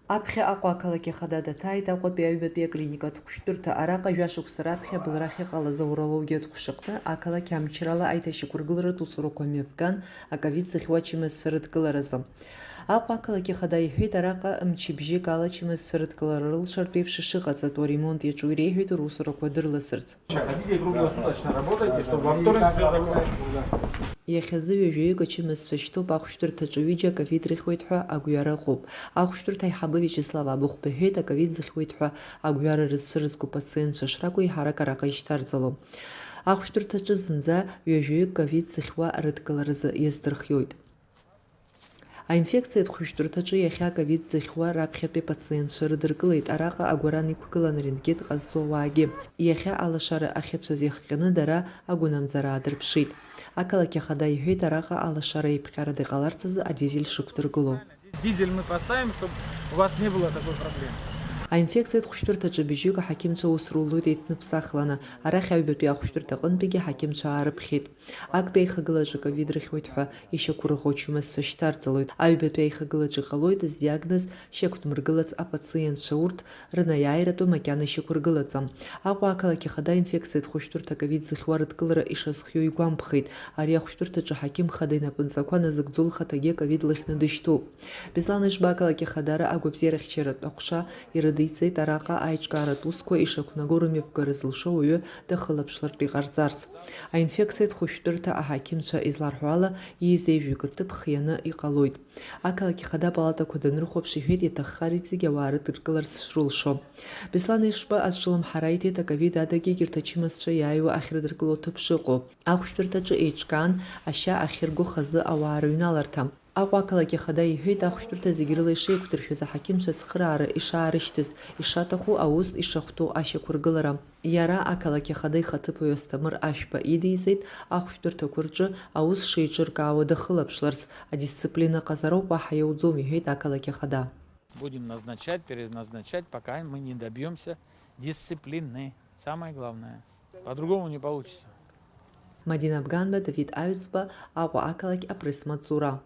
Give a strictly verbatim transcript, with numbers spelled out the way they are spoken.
Аԥхьа Аҟәа ақалақь ахада даҭааит Аҟәатәи аҩбатәи аклиникатә хәшәтәырҭа. Араҟа жәашықәса раԥхьа абылра ахьыҟалаз аурологиатә ҟәшаҟны ақалақь амчрала аиҭашьақәыргыларатә усурақәа мҩаԥган аковид зыхьуа ачымазцәа рыдкыларазы. Аҟәа ақалақь ахада иҳәеит, араҟа мчыбжьык ала ачымазцәа рыдкылара рылшартә еиԥш ишыҟаҵатәу аремонт иаҿу иреиҳәеит русурақәа дырласырц. Приходите круглосуточно работайте, чтобы во вторник всё закончилось. Иахьазы ҩажәаҩык ачымазцәа шьҭоуп ахәшәтәырҭаҿы, ҩыџьа аковид рыхьуеит ҳәа агәҩара ыҟоуп. Ахәшәтәырҭа аиҳабы Виачеслав Абыхәба иҳәеит, аковид зыхьуеит ҳәа агәҩара рызцәырызго пациентцәа шракәу еиҳарак араҟа ишьҭарҵало. Ахәшәтәырҭаҿы зынӡа ҩажәаҩык ковид зыхьуа рыдкыларазы иаздырхиоит. Аинфекциатә хәышәтәырҭаҿы иахьа аковид зыхьуа раԥхьатәи апациентцәа рыдыркылеит, араҟа агәаран иқәгылан арентген ҟазҵо ауаагьы. Иахьа алашара ахьыцәаз иахҟьаны дара агәынамӡара аадырԥшит. Ақалақь ахада иҳәеит, араҟа алашара еиԥҟьарада иҟаларц азы адизель шықәдыргыло. Дизель мы поставим, чтобы у вас не было такой проблемы. Аинфекциатә хәышәтәырҭаҿы быжьҩык аҳақьымцәа аус рулоит еиҭныԥсахланы. Арахь аҩбатәи ахәшәтәырҭа аҟынтәигьы аҳақьымцәа аарыԥхьеит. Актәи аихагылаҿы ковид рыхьуеит ҳәа ишьақәырӷәӷәо ачымазцәа шьҭарҵалоит. Аҩбатәи аихагылаҿы иҟалоит здиагноз шьақәдмыргылац апациентцәа, урҭ рынаиааиратәы макьана ишьақәыргылаӡам. Аҟәа ақалақь ахада аинфекциатә хәышәтәырҭа аковид зыхьуа рыдкылара ишазхиоу игәамԥхеит. Ари ахәшәтәырҭаҿы аҳақьым хада инапынҵақәа назыгӡо лхаҭагьы аковид лыхьны дышьҭоуп. Беслан Ешба ақалақь ахадара агәабзиарахьчаратә аҟәша ирыдиҵеит, араҟа аиҿкааратә усқәа ишақәнаго рымҩаԥгара зылшо уаҩы дахылаԥшлартә иҟарҵарц. Аинфекциатә хәышәтәырҭа аҳақьымцәа изларҳәо ала, иизеижәҩык рҭыԥ хианы иҟалоит. Ақалақь ахада апалатақәа данрыхәаԥш, иҳәеит, иаҭаххар иҵегь ауаа рыдыркыларц шрылшо. Беслан Ешба азҿлымҳара иҭеит, аковид адагьы егьырҭ ачымазцәа иааиуа ахьрыдыркыло аҭыԥ шыҟоу. Ахәшәтәырҭаҿы еиҿкаан ашьа ахьырго хазы ауаа рыҩналарҭа. Аҟәа ақалақь ахада иҳәеит, ахәшәтәырҭа зегь рыла ишеиқәдыршәаз аҳақьымцәа ацхыраара ишаарышьҭыз, ишаҭаху аус ишахәҭоу ашьақәыргылара. Иара ақалақь ахада ихаҭыԥуаҩ Асҭамыр Ашәба идиҵеит, ахәшәтәырҭақәа рҿы аус шеиҿыркаауа дахылаԥшларц, адисциплина ҟазароуп, уаҳа иауӡом, иҳәеит ақалақь ахада. Будем назначать, переназначать, пока мы не добьёмся дисциплины. Самое главное. По-другому не получится. Мадина Бганба, Давид Аҩӡба, Аҟәа ақалақь, апресс-маҵзура.